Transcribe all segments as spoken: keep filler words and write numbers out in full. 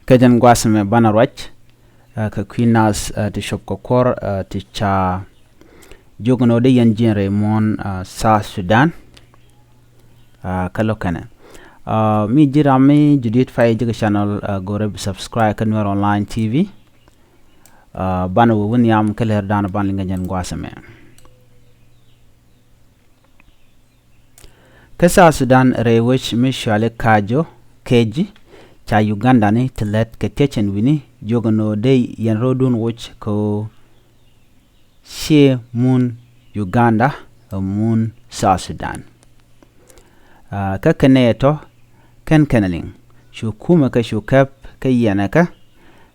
Kä jɛn gua̱a̱th ɛmɛ banɛ ruac kɛ kui̱ naath ti cop kɛ kuɔr ti ca jiök ni ɣöö dee yɛn jiɛn rɛy muɔ̱ɔ̱n South Sudan. Kä lo̱k kɛnɛ mi ji̱ ram mi judit pay ji̱ kɛ channel, go̱rɛ bi subscribe kä Nuer Online T V. Banɛ wä wä nhiam kä lɛr dan ban liŋ kɛ jɛn gua̱a̱th ɛmɛ. Kä South Sudan rɛy wec mi cuali Kajo Keji, ca Ugandani ti lät kɛ tiecɛn wi̱ni jiök ni ɣöö dee yɛn ro̱o̱dun woc kɛ ɣöö ciɛ mun Uganda ɛ mun South Sudan. Kä kɛnɛ tɔ kɛn kɛn liŋ cu kumɛ kɛ cu kɛp kɛ yɛnɛ kɛ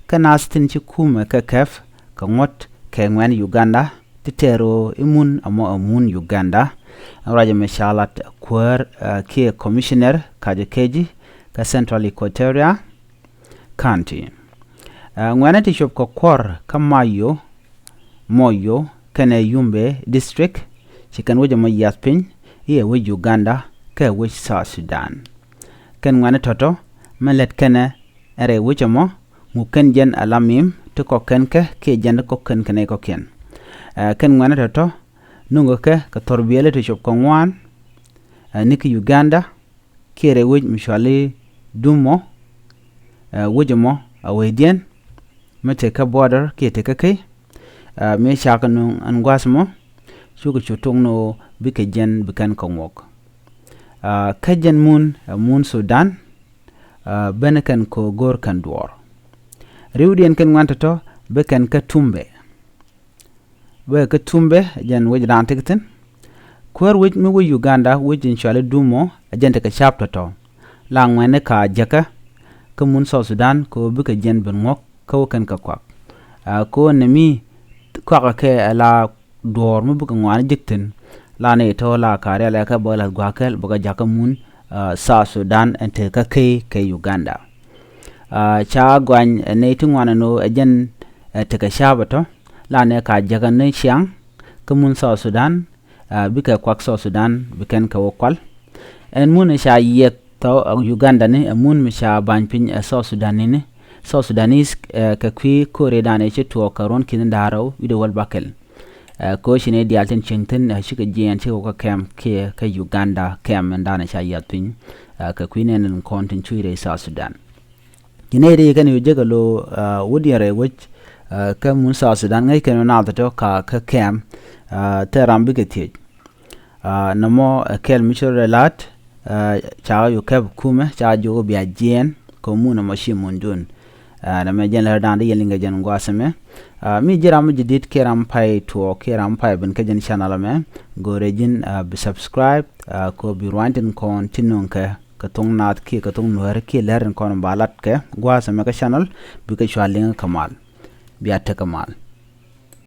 kä naath tin ci kumɛ kɛ kɛp kɛ ŋuɔ̱t kɛ ŋuɛ̈n Uganda ti tɛɛr ɣöö i̱ mun ɛmɔ ɛ mun Uganda. Ɛn ruac ɛmɛ ca lat kuäär kiɛ commissioner Kajo Keji kä Central Equatoria County. Ŋuɛ̈nɛ ti cop kɛ kuɔr kä Mayo, Moyo kɛnɛ Yumbe District, ci kɛn wec ɛmɔ yiath piny i̱ ɛ wec Uganda kä ɛ wec South Sudan. Kɛn ŋuɛ̈nɛ tɔ̱tɔ̱ mɛ lät kɛnɛ ɛn rɛy wec ɛmɔ ŋuk kɛn jɛn ala mim ti kɔk kɛn kɛ kiɛ jɛn ti kɔk kɛn kɛ nɛy kɔ̱kiɛn. Kɛn ŋuɛ̈nɛ tɔ̱tɔ̱ nuŋkɛ kɛ kɛ thɔrbiɛli ti cop kɛ ŋuan ni kä Uganda kiɛ rɛy wec mi cuali Dumɔ. Wec ɛmɔ a wecdiɛn mi tekä border kiɛ tekä key. Mi cakɛ nuŋ ɛn gua̱a̱th ɛmɔ cukɛ cu tok ni ɣöö bikɛ jɛn bi kɛn kɛ ŋuɔk. Kä jɛn mun ɛ mun Sudan. Benɛ kɛn kɛ ɣöö go̱o̱r kɛn duɔɔr. Ri̱wdiɛn kɛn ŋuan tɔ̱tɔ̱ bi kɛn kä Tumbɛ. Bɛ kä Tumbɛ jɛn wec raan ti kɛ thi̱n. Kuäär wec mi wec Uganda wec in cuali Dumɔ ɛ jɛn ti kɛ ca̱p tɔ̱tɔ̱. La ŋuɛ̈ni ka jäkä kä mun South Sudan kɛ ɣöö bikɛ jɛn ben ŋuɔ̱k kä wä kɛn kɛ kuak. Kɛ ɣöö nɛ mi kuakɛ kɛ ɛ la duɔ̱ɔ̱r mi bikɛ ŋuani ji̱k thi̱n. La ni tɔ̱ la ka rial ɛ kɛ bä lath gua̱a̱kɛ bikɛ jakä mun South Sudan ɛn tekä key kɛ Uganda. Ca guany ɛ nɛy ti ŋuan ɛn ɣöö ɛ jɛn ɛ tekɛ ca̱a̱p ɛ tɔ̱ la nɛ ka jäkä ni ciaŋ kä mun South Sudan. Bikɛ kuak South Sudan bi kɛn kɛ wä kual. Ɛn mun ɛ ca yiɛth tɔ̱ Uganda ni ɛ mun mi ca ba̱ny piny ɛ South Sudan ni ni South Sudanese kɛ kui̱ ko̱ri dan ɛ ci tuɔɔk kɛ ruɔ̱n ki̱n da̱rɛ wi̱dɛ wäl bakɛl. Kɛ ɣöö ci nɛy diaal tin cieŋ thi̱n cikɛ jiɛɛn cikɛ wä kä kɛm kiɛ kä Uganda kɛm ɛn dan ɛ ca yiath piny. Kɛ kui̱ nɛn in kɔn tin cuc rɛy South Sudan. Ci nɛy ri kɛn yu jek alo wut yɛn rɛy wec kä mun South Sudan ŋäc kɛn yu naath tɔ ka kä kɛm. Thil ram bikɛ thiec. Nɔmɔ ɛ kɛl mi cor rɛ la̱t. Ca yu kɛp kumɛ ca jok bia jiɛɛn kɛ mun nɔmɔ ci mun dun. Nɛmɛ jɛn lɛr dan di yɛn liŋ kɛ jɛn gua̱a̱th ɛmɛ. Mi ji̱ ram mi ji̱ dit kiɛ ram pay tuɔɔk kiɛ ram pay ben kä jɛn channel ɛmɛ. Go̱rɛ ji̱n bi subscribe kɛ bi ruany tin kɔn ti nuŋ kɛ kɛ thoŋ naath kiɛ kɛ thoŋ nuäär kiɛ lɛr in kɔn ba lat kɛ gua̱a̱th ɛmɛ kä channel. Bikɛ cua liŋ kä mal. Bia tekɛ mal.